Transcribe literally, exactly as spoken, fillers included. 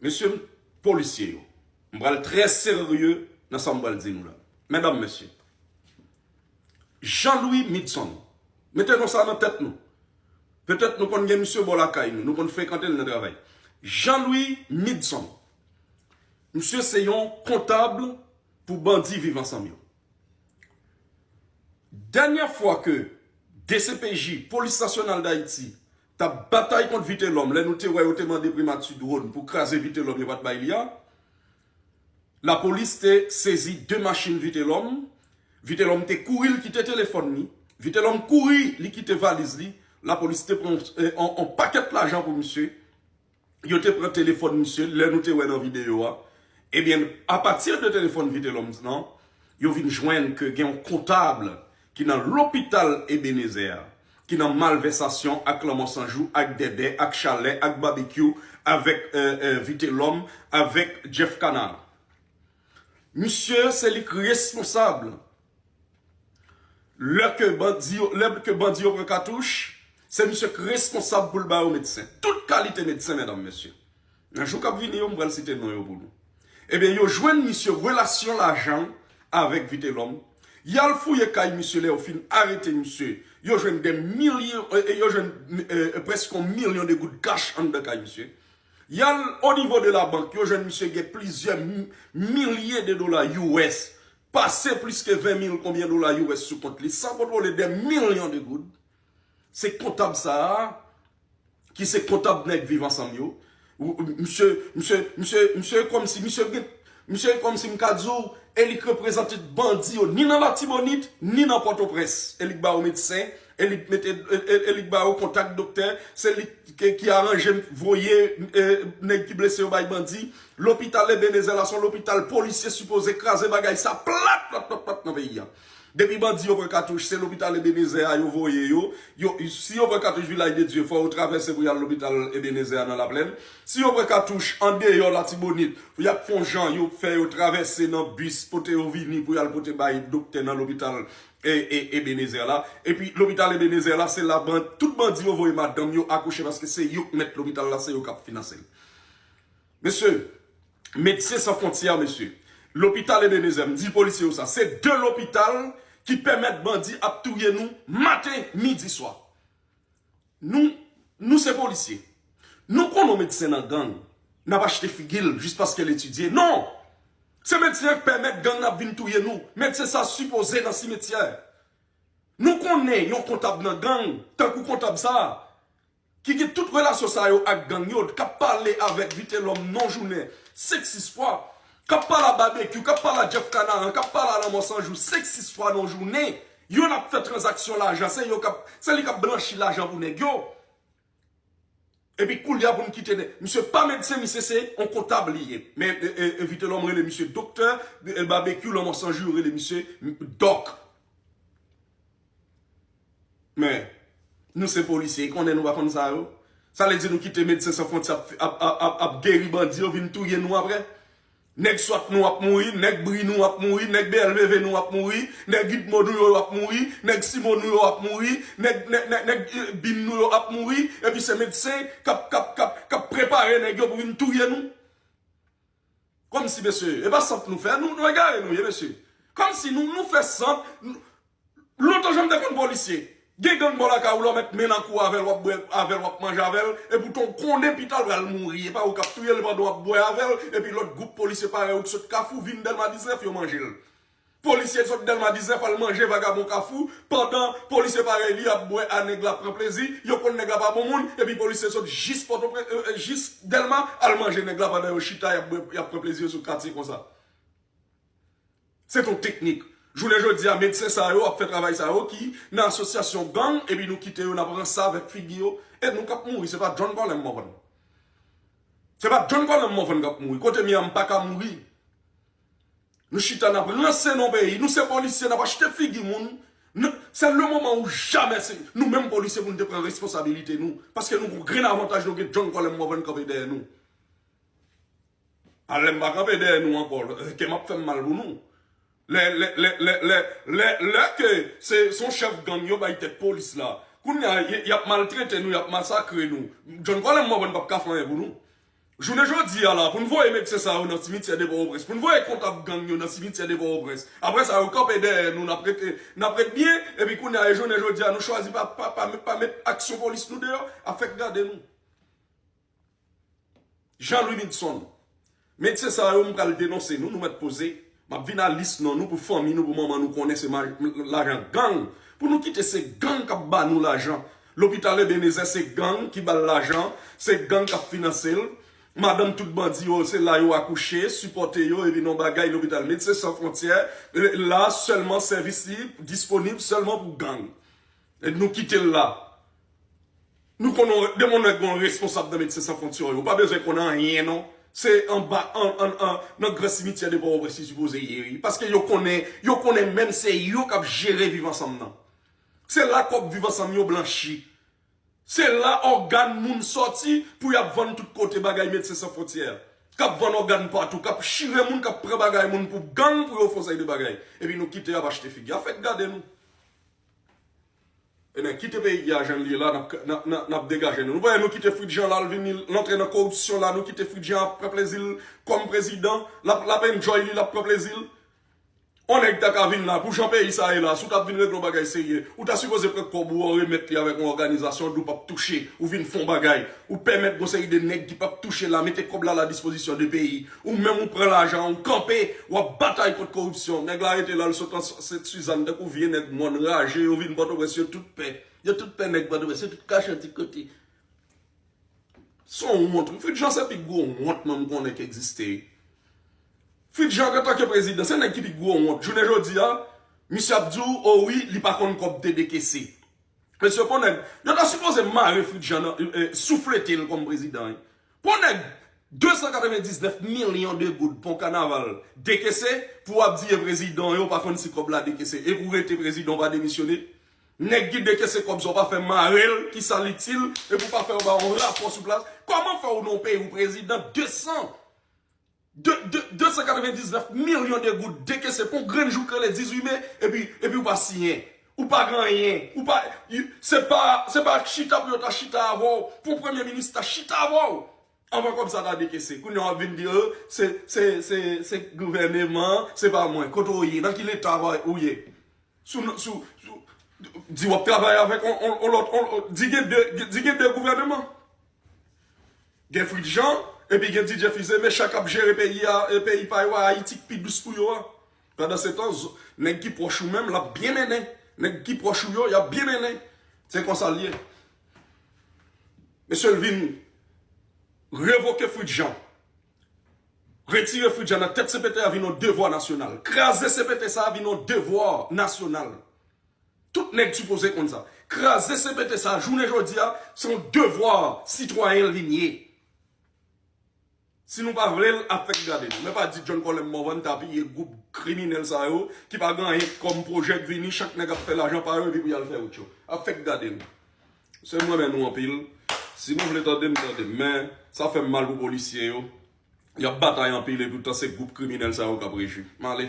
Mesye, polisye yo, m pral trè serye nan sa m pral di nou la. Medam, mesye, Jean Louis Midson, mete non sa nan tèt nou. Petèt nou konn gen misye bò lakay nou, nou konn frekante l nan travay. Jean Louis Midson, misye se yon kontab pou bandi Viv Ansanm yo. Dènyè fwa ke D C P J, Polis Nasyonal Dayiti, t ap batay kont Vitelhomme, lè nou te wè yo te mande Primati dwòn pou kraze Vitelhomme, yo pa t bay li a, lapolis te sezi de machin Vitelhomme. Vitelhomme te kouri, l kite telefòn li. Vitelhomme kouri, li kite valiz li. Lapolis te pran, eh, on, on pakèt lajan pou misye. Yo te pran telefòn misye, lè nou te wè nan videyo a. Ebyen, apati de telefòn Vitelhomme nan, yo vin jwenn ke gen yon kontab ki nan lopital Ebenezer a, ki nan malvèsasyon ak Lanmò San Jou, ak Dèdè, ak Chalè, ak Babekyou, avèk, eh, eh, Vitelhomme, avèk Jeff Canard. Misye, se li k responsab. Lè ke bandi yo, lè ke bandi yo pran katouch, se misye k responsab pou l ba yo medsen. Tout kalite medsen, medam, mesye. Nan jou k ap vini yo, m pral site non yo pou nou. Ebyen, yo jwenn misye relasyon lajan avèk Vitelhomme. Y al fouye kay misye lè yo fin arete misye. Yo jwenn de milyon, eh, eh, yo jwenn, eh, prèske yon milyon de goud kach anndan kay misye. Y al o nivo de labank, yo jwenn misye gen plizyè mi-, milye de dola U S, pase plis ke ven mil konbyen dola U S sou kont li, san kontwole de milyon de goud. Se kontab sa a, ki se kontab nèg Viv Ansanm yo. Ou, ou, misye, misye, misye, misye kòmsi, misye gen, misye kòmsi m ka di w, e li k reprezante bandi yo, ni nan Latibonit, ni nan Pòtoprens. E li k ba yo medsen, e li k mete, e, e, e li k ba yo kontak doktè, se li ki, ki aranje voye, e, nèg ki blese yo bay bandi. Lopital Ebenezer la, se yon lopital polisye sipoze kraze bagay sa plat, plat, plat, plat nan peyi a. Depi bandi yo pran katouch, se lopital Ebenezer a yo voye yo. Yo, si yo pran katouch Vilaj de Dye, fò yo travèse pou y al lopital Ebenezer a nan Laplèn. Si yo pran katouch andeyò Latibonit, y ap fè yon jan, yo fè yo travèse nan bis, pote yo vini pou y al pote bay doktè nan lopital, e, e, Ebenezer la. Epi lopital Ebenezer la, se la ban-, tout bandi yo voye madanm yo akouche paske se yo k mèt lopital la, se yo k ap finanse l. Mesye, Medsen San Fwontyè, mesye. Lopital Ebenezer, m di polisye yo sa. Se de lopital ki pèmèt bandi ap touye nou maten, midi, swa. Nou, nou se polisye. Nou konnen yon medsen nan gang, n ap achte figi l jis paske l etidye. Non! Se medsen an k pèmèt gang nan ap vin touye nou. Medsen sa sipoze nan simetyè. Nou konnen yon kontab nan gang, tankou kontab sa, ki gen tout relasyon sa yo ak gang yo, k ap pale avèk Vitelhomme nan jounen senk sis fwa, k ap pale a Babekyou, k ap pale a Jeff Canaran, k ap pale a Lanmò San Jou senk sis fwa nan jounen, yo n ap fè tranzaksyon lajan, se yo k ap, se li k ap blanchi lajan pou nèg yo. Epi koulye a pou n kite nèg, misye pa medsen, misye se yon kontab li ye. Men, e, e, e Vitelhomme rele misye doktè, e, Babekyou, Lanmò San Jou, yo rele misye dòk. Men, nou se polisye, e konnen nou pa konn sa yo. Sa vle di nou kite Medsen San Fwontyè ap, ap, ap, ap, ap geri bandi yo vin touye nou apre? Nèg swat nou ap mouri, nèg bri nou ap mouri, nèg B L V V nou ap mouri, nèg Udmo nou yo ap mouri, nèg Simo nou yo ap mouri, nèg, nèg, nèg, nèg, eh, bim nou yo ap mouri, epi se medsen k ap, k ap, k ap, k ap prepare nèg yo pou vin touye nou. Kòmsi, mesye, e pa sant nou fè, nou, nou egare nou ye, mesye. Kòmsi nou, nou fè sant, nou, lontan jan m te konn polisye. Gen gang bò lakay ou la, w mèt men nan kou avè l, w ap bwè avè l, w ap manje avè l, epi w konnen pita l pral mouri. E pa ou k ap touye l pandan w ap bwè avè l, epi lòt gwoup polisye parèy ou k sot Kafou vin Dèlma diznèf, yo manje l. Polisye sot Dèlma diznèf al manje vagabon Kafou, pandan polisye parèy li ap bwè a nèg la pran plezi, yo konn nèg la pa bon moun, epi polisye sot jis Pòtoprens, e, e, jis Dèlma al manje nèg la pandan yo chita y ap bwè, y ap pran plezi yo sou katye konsa. Se t on teknik. Jounen jodi a, medsen sa yo ap fè travay sa yo ki nan asosyasyon gang, epi nou kite yo, n ap ranse avèk figi yo, e nou k ap mouri, se pa John Colem Morvan. Se pa John Colem Morvan k ap mouri. Kote m ye a, m pa ka mouri. Nou chita, n ap ranse nan peyi. Nou se polisye, n ap achte figi moun. Nou, se le moman ou jamè se nou menm polisye pou nou te pran responsabilite nou. Paske nou gon grenn avantaj, nou gen John Colem Morvan kanpe dèyè nou. A lè m pa kanpe dèyè nou ankò, kè m ap fè m mal pou nou. Lè, lè, lè, lè, lè, lè, lè ke se, se yon chèf gang yo bay tèt polis la. Kounye a, y, y ap maltrete nou, y ap masakre nou. John Colem Morvan p ap ka fè anyen pou nou. Jounen jodi a la, pou n voye medsen sa yo nan simityè de Pòtoprens, pou n voye kontab gang yo nan simityè de Pòtoprens, apre sa, yo kanpe dèyè nou, n ap rete, n ap ret byen, epi kounye a, e jounen jodi a, nou chwazi pa, pa, pa, pa met aksyon polis nou deyò, ap fèk gade nou. Jean Louis Midson, medsen sa yo, m pral denonse nou, nou mèt poze. M ap vin a lis non nou pou fanmi nou, pou manman nou konnen se ma- lajan gang. Pou nou kite se gang k ap ba nou lajan. Lopital Ebenezer se gang ki ba l lajan, se gang k ap finanse l. Madanm tout bandi yo, se la yo akouche, sipòte yo, epi non bagay lopital Medsen San Fwontyè, e, la sèlman sèvis li disponib sèlman pou gang. E nou kite l la. Nou konnen de moun nèg yon responsab nan Medsen San Fwontyè yo. Ou pa bezwen konnen anyen non. Se anba an, an, an, nan gran simityè de Pòtoprens li sipoze ye wi. Paske yo konnen, yo konnen menm se yo k ap jere Viv Ansanm nan. Se la kòb Viv Ansanm yo blanchi. Se la ògàn moun sòti pou y ap vann tout kote bagay Medsen San Fwontyè. K ap vann ògàn patou, k ap chire moun, k ap pran bagay moun pou gang, pou yo fè yon seri de bagay. Epi nou kite y ap achte figi. Ap fèk gade nou. Ebyen, kite peyi a jan l ye la, n ap, n ap, n ap, n ap degaje nou. Nou pa wè nou kite Fritjan la, l vini, l antre nan koripsyon la, nou kite Fritjan ap pran plezi l kòm prezidan, l ap, l ap enjoy li, l ap pran plezi l. On nèg ta ka vin la, pou jan peyi sa ye la, si w t ap vin regle yon bagay serye, ou ta sipoze pran kòb ou an remèt li avèk yon òganizasyon, di w p ap touche, ou vin fè yon bagay, ou pèmèt gon seri de nèg ki p ap touche la, mete kòb la la dispozisyon de peyi, ou menm ou pran lajan, ou kanpe, w ap batay kont koripsyon. Nèg la rete la, l sot an Sent Sizann, tankou vye nèg mòn raje, yo vin Pòtoprens, yo tout pè. Yo tout pè nèg Pòtoprens, yo tout kache yon ti kote. Se yon wont. Fritjan se pi gwo wont mwen m konnen ki egziste. Fritjan antanke prezidan, se nèg ki pi gwo wont. Jounen jodi a, misye ap di w, o wi, li pa konn kòb te dekese. Mesye, pon nèg, yo ta sipoze mare Fritjan nan, e, e, souflete l kòm prezidan, wi. Pon nèg, de san katrevendiznèf milyon de goud pon kanaval dekese, pou w ap di e prezidan yo pa konn si kòb la dekese. E pou rete prezidan, w pa demisyone. Nèg ki dekese kòb sa, w pa fè mare l, ki sa l itil, epi w pa fè yo ba yon rapò sou plas. Kòman fè w nan yon peyi ou prezidan de san, de, de, de san katrevendiznèf milyon de goud dekese pou yon grenn jou k rele dizuit me, epi, epi w pa siyen. Ou pa gen anyen. Ou pa, se pa, se pa chita pou yo ta chita avè w, pou premye minis ta chita avè w. Anvan kòb sa ta dekese. Kounye a w ap vin di, o, se, se, se, se gouvèneman, se pa mwen. Kote w ye? Nan ki leta ou ye? Sou, sou, sou, di w ap travay avèk on, on, on lòt, on, on, di gen de, di gen de gouvèneman. Gen Fritjan, epi gen Didier Fils-Aimé, chak ap jere peyi a, e peyi pa yo a, Ayiti k pi dous pou yo a. Pandansetan, zo- nèg ki pwòch ou menm, l ap byen mennen. Nèg ki pwòch ou yo, y ap byen mennen. Se konsa l ye. Mesye, l vin revoke Fritjan. Retire Fritjan nan tèt C P T a vin yon devwa nasyonal. Kraze C P T sa a vin yon devwa nasyonal. Tout nèg sipoze konn sa. Kraze C P T sa a, jounen jodi a, se yon devwa sitwayen l vin ye. Si nou pa vle l, ap fèk gade nou. Men pa di John Colem Morvan t apiye gwoup kriminèl sa yo, ki pa gen anyen kòm pwojè k vini, chak nèg ap fè lajan pa yo, epi pou y al fè wout yo. Ap fèk gade nou. Se m renmen nou anpil. Si nou vle tande m, tande m. Men, sa fè m mal pou polisye yo. Y ap batay anpil, epi poutan se gwoup kriminèl sa yo k ap rejwi. M ale.